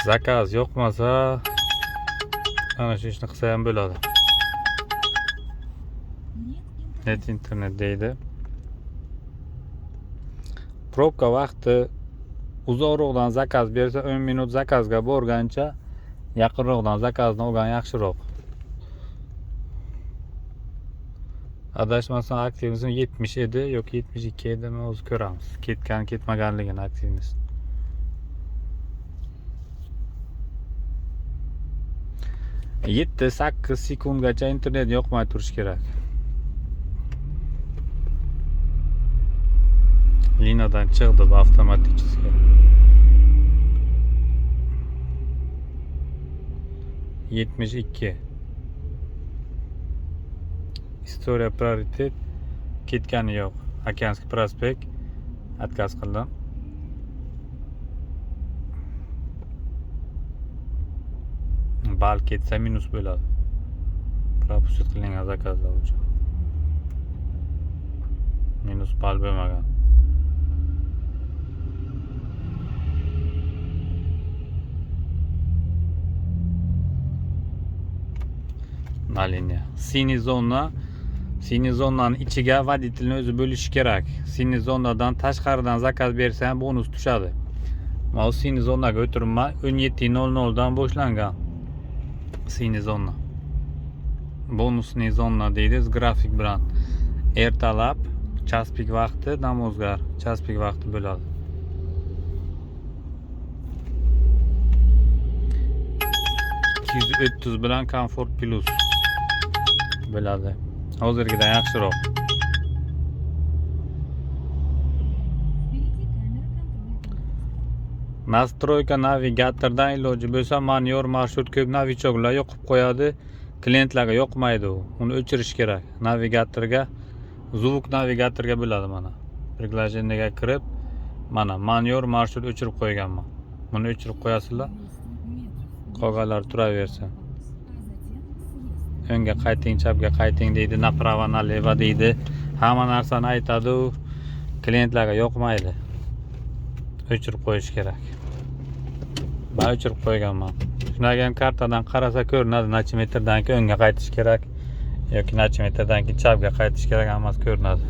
Zakaz yoqmasa ana shu ishni qilsa ham bo'ladi. Нет Net internet deydi. Probka vaqti uzoqroqdan zakaz bersa 10 minut zakazga borgancha yaqinroqdan zakazni olgan yaxshiroq. Adashmasam aktivimizim 70 edi yoki 72 edimi, o'zi ko'ramiz. Ketgan ketmaganligini aktivimiz. 7-8 sekundgacha internet yoqmay turishi kerak. Linadan chiqdi bu avtomatik. 72. История prioritet ketgani yo'q. Океанский prospekt отказ qildim. Ball ketsa minus bo'ladi. Пропустить qilingan zakazlar uchun. Minus ball bo'lmagan. На liniya. Синий zona, синий zonani ichiga водительni o'zi bo'lishi kerak. Синий zonadan tashqaridan zakaz bersa ham bonus tushadi. Mana синий zonaga o'tiribman. 17:00 dan boshlangan. Синий zona. Bonusli zona deydi, grafik bilan. Ertalab час пик vaqti namozgar, час пик vaqti bo'ladi. 230 bilan komfort plus bo'ladi. Hozirgidan yaxshiroq. Впереди камера контроля перекрестка. Настройка navigatordan iloji bo'lsa manyor marshrut ko'p новичок lar yoqib qo'yadi. Klientlarga yoqmaydi u. Uni o'chirish kerak. Navigatorga звук navigatorga bo'ladi mana. Приложение ga kirib, mana manyor marshrut o'chirib qo'yganman. Buni o'chirib qo'yasizlar. 200 метров. Qolganlar turaversin. А затем съезд. O'ngga qayting, chapga qayting deydi, направо, налево deydi. Hamma narsani aytadi u klientlarga yoqmaydi. O'chirib qo'yish kerak. Men o'chirib qo'yganman. Shundan keyin kartadan qarasa ko'rinadi, necha metrdan keyin o'ngga qaytish kerak yoki necha metrdan keyin chapga qaytish kerak, hammasi ko'rinadi.